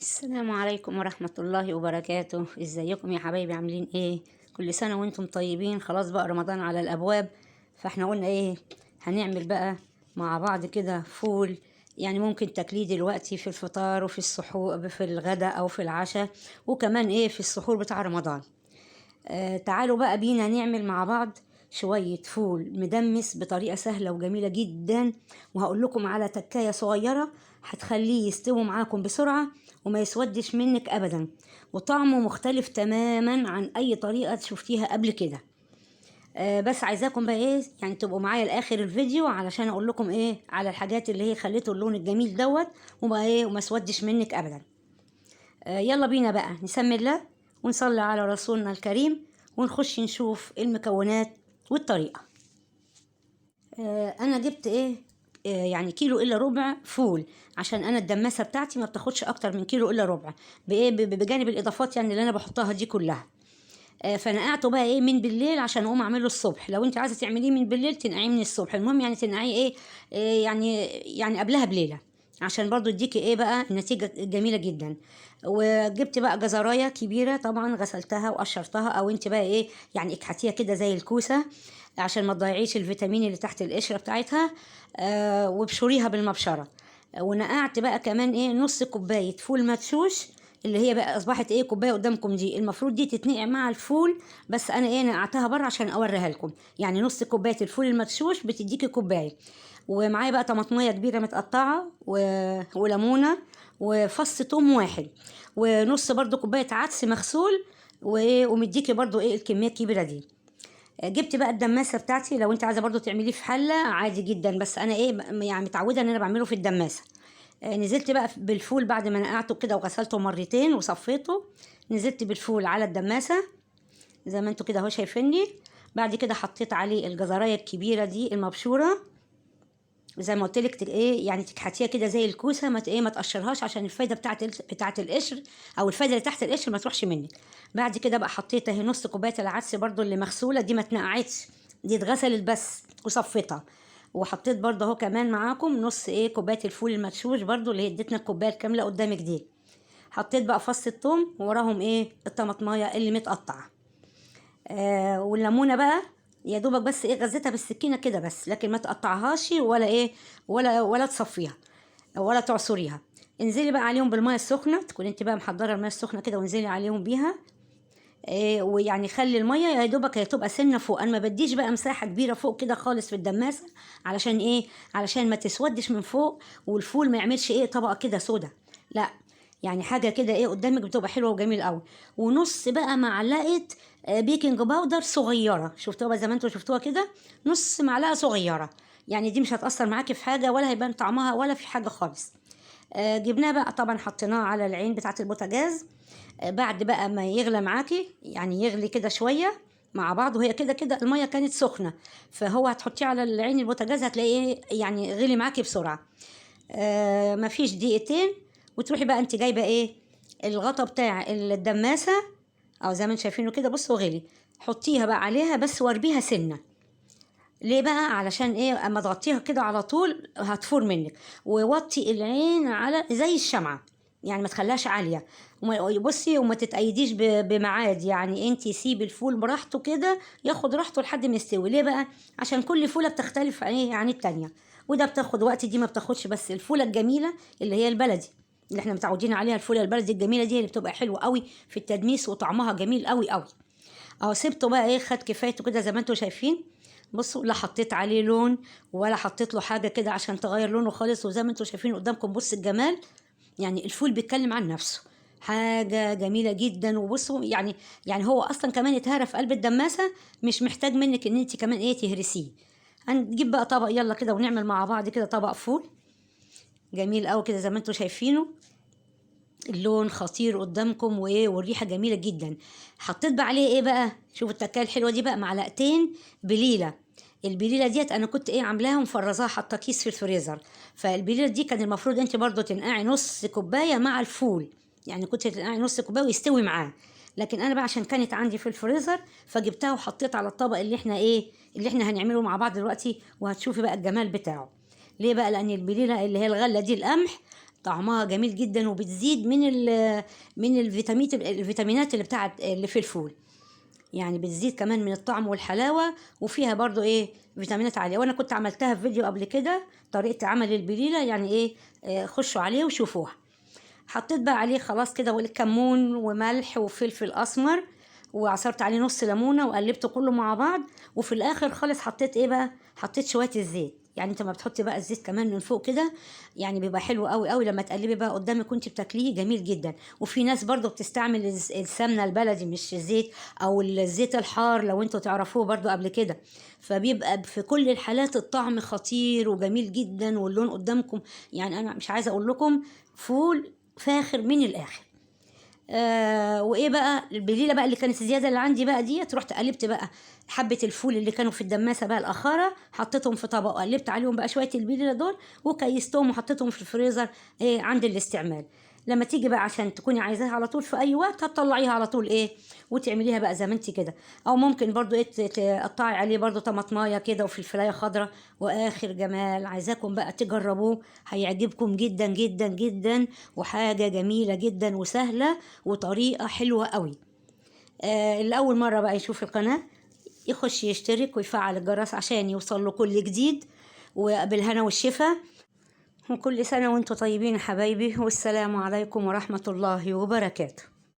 السلام عليكم ورحمة الله وبركاته. ازيكم يا حبايبي؟ عاملين ايه؟ كل سنة وانتم طيبين. خلاص بقى رمضان على الابواب، فاحنا قلنا ايه هنعمل بقى مع بعض كده فول، يعني ممكن تاكليه دلوقتي في الفطار وفي السحور في الغداء او في العشاء، وكمان ايه في السحور بتاع رمضان. تعالوا بقى بينا نعمل مع بعض شوية فول مدمس بطريقة سهلة وجميلة جدا، وهقول لكم على تكاية صغيرة هتخليه يستوي معاكم بسرعة وما يسودش منك أبدا، وطعمه مختلف تماما عن أي طريقة شفتيها قبل كده. بس عايزاكم بقى ايه يعني تبقوا معايا لآخر الفيديو علشان اقول لكم ايه على الحاجات اللي هي خليته اللون الجميل دوت وما ايه وما سودش منك أبدا. يلا بينا بقى نسمي الله ونصلي على رسولنا الكريم ونخش نشوف المكونات والطريقة. انا جبت ايه، يعني كيلو الا ربع فول، عشان انا الدماسة بتاعتي ما بتاخدش اكتر من كيلو الا ربع، بايه بجانب الاضافات يعني اللي انا بحطها دي كلها. فنقعته بقى ايه من بالليل عشان اقوم اعمله الصبح. لو انت عايزه تعمليه من بالليل تنقعيه من الصبح، المهم يعني تنقعيه ايه، يعني قبلها بليلة عشان برضو يديكي ايه بقى النتيجة جميلة جدا. وجبت بقى جزرايه كبيرة طبعا غسلتها وقشرتها، او انت بقى ايه يعني اكحتيها كده زي الكوسه عشان ما تضيعيش الفيتامين اللي تحت القشرة بتاعتها، وابشريها بالمبشره. ونقعت بقى كمان ايه نص كوباية فول مدشوش، اللي هي بقى اصبحت ايه كوباية قدامكم دي، المفروض دي تتنقع مع الفول، بس انا ايه نقعتها بره عشان اوريها لكم. يعني نص كوباية الفول المدشوش بتديكي كوباية. ومعايا بقى طماطميه كبيرة متقطعه وليمونه وفص توم واحد، ونص برضو كوباية عدس مغسول، ومديكي برضو ايه الكمية الكبيرة دي. جبت بقى الدماسه بتاعتي، لو انت عايزه برضو تعمليه في حله عادي جدا، بس انا ايه يعني متعوده ان انا بعمله في الدماسه. نزلت بقى بالفول بعد ما نقعته كده وغسلته مرتين وصفيته، نزلت بالفول على الدماسه زي ما انتوا كده اهو شايفيني. بعد كده حطيت عليه الجزرايه الكبيرة دي المبشوره، زي ما قلت لك ايه يعني تكحتيها كده زي الكوسه، ما ايه ما تقشرهاش عشان الفايدة بتاعه القشر او الفايدة اللي تحت القشر ما تروحش منك. بعد كده بقى حطيت اهي نص كوباية العدس برضو اللي مغسوله دي، ما اتنقعتش دي، اتغسلت بس وصفيتها. وحطيت برضو اهو كمان معاكم نص ايه كوباية الفول المدشوش برضو اللي هي اديتنا الكوباية الكاملة قدامك دي. حطيت بقى فص الثوم ووراهم ايه الطماطمايه اللي متقطعه، والليمونه بقى يا دوبك بس ايه غزيتها بالسكينة كده بس، لكن ما تقطعهاش ولا ايه ولا تصفيها ولا تعصريها. انزلي بقى عليهم بالمية السخنة، تكون انت بقى محضرة المية السخنة كده وانزلي عليهم بيها إيه، ويعني خلي المية يا دوبك هي تبقى سنة فوق. انا ما بديش بقى مساحة كبيرة فوق كده خالص في الدماسه، علشان ايه؟ علشان ما تسودش من فوق والفول ما يعملش ايه طبقه كده سودا، لا يعني حاجة كده ايه قدامك بتبقى حلوة وجميل قوي. ونص بقى معلقه baking powder صغيرة، شفتوها بقى زي ما انتوا شفتوها كده، نص معلقه صغيرة، يعني دي مش هتاثر معاكي في حاجة ولا هيبان طعمها ولا في حاجة خالص. جبناه بقى طبعا حطيناه على العين بتاعه البوتاجاز. بعد بقى ما يغلى معاكي، يعني يغلي كده شوية مع بعض، وهي كده كده المية كانت سخنة، فهو هتحطيه على العين البوتاجاز هتلاقيه يعني غلي معاكي بسرعة. مفيش دقيقتين وتروحي بقى انت جايبه ايه الغطا بتاع الدماسه او زي ما انتم شايفينه كده، بصوا غلي، حطيها بقى عليها بس واربيها سنة. ليه بقى؟ علشان ايه؟ اما تغطيها كده على طول هتفور منك. ووطي العين على زي الشمعة، يعني ما تخليهاش عالية، بصي وما تتأيديش بميعاد، يعني انتي سيبي الفول براحته كده ياخد راحته لحد ما يستوي. ليه بقى؟ عشان كل فوله بتختلف ايه عن التانية، وده بتاخد وقت، دي ما بتاخدش. بس الفوله الجميلة اللي هي البلدي اللي احنا متعودين عليها، الفوله البلدي الجميلة دي اللي بتبقى حلوة قوي في التدميس وطعمها جميل قوي قوي. اهو سبته بقى ايه خد كفايته كده زي ما انتوا شايفين. بصوا لا حطيت عليه لون ولا حطيت له حاجة كده عشان تغير لونه خالص، وزي ما انتوا شايفين قدامكم بص الجمال، يعني الفول بيتكلم عن نفسه، حاجة جميلة جدا. وبصوا يعني هو اصلا كمان اتهرى في قلب الدماسه، مش محتاج منك ان انت كمان ايه تهرسيه. هنجيب بقى طبق يلا كده ونعمل مع بعض كده طبق فول جميل قوي كده زي ما انتوا شايفينه، اللون خطير قدامكم وايه والريحه جميلة جدا. حطيت بقى عليه ايه بقى؟ شوفوا التكايه الحلوة دي بقى، معلقتين بليلة. البليله ديت انا كنت ايه عاملاها ومفرزاها، حاطه كيس في الفريزر. فالبليله دي كان المفروض انت برضو تنقعي نص كوباية مع الفول، يعني كنت تنقعي نص كوباية ويستوي معاه، لكن انا بقى عشان كانت عندي في الفريزر فجبتها وحطيت على الطبق اللي احنا ايه اللي احنا هنعمله مع بعض دلوقتي، وهتشوفي بقى الجمال بتاعه. ليه بقى؟ لان البليله اللي هي الغلة دي القمح طعمها جميل جدا، وبتزيد من الفيتامينات اللي بتاعت اللي في الفول، يعني بتزيد كمان من الطعم والحلاوة، وفيها برضو ايه فيتامينات عالية. وانا كنت عملتها في فيديو قبل كده طريقة عمل البليلة، يعني ايه، خشوا عليه وشوفوها. حطيت بقى عليه خلاص كده والكمون وملح وفلفل اسمر، وعصرت عليه نص ليمونه وقلبته كله مع بعض. وفي الاخر خالص حطيت ايه بقى، حطيت شوية الزيت. يعني انت ما بتحطي بقى الزيت كمان من فوق كده، يعني بيبقى حلو قوي قوي لما تقلبي بقى قدامك وانت بتاكليه، جميل جدا. وفي ناس برضو بتستعمل السمنة البلدي مش الزيت، او الزيت الحار لو انتوا تعرفوه برضو قبل كده، فبيبقى في كل الحالات الطعم خطير وجميل جدا، واللون قدامكم، يعني انا مش عايزه اقول لكم فول فاخر من الاخر. وايه بقى البليله بقى اللي كانت الزيادة اللي عندي بقى ديت، رحت قلبت بقى حبه الفول اللي كانوا في الدماسه بقى الاخاره، حطيتهم في طبق وقلبت عليهم بقى شوية البليله دول، وكيستهم وحطيتهم في الفريزر ايه عند الاستعمال. لما تيجي بقى عشان تكوني عايزاها على طول في اي وقت هتطلعيها على طول ايه وتعمليها بقى زي ما انت كده، او ممكن برضو ايه تقطعي عليه برضو طماطمايه كده وفلفلايه خضراء، واخر جمال. عايزاكم بقى تجربوه، هيعجبكم جدا جدا جدا، وحاجه جميلة جدا وسهلة وطريقه حلوة قوي. اللي اول مرة بقى يشوف القناة يخش يشترك ويفعل الجرس عشان يوصل له كل جديد، وبالهنا والشفا، وكل سنة وانتم طيبين يا حبايبي، والسلام عليكم ورحمة الله وبركاته.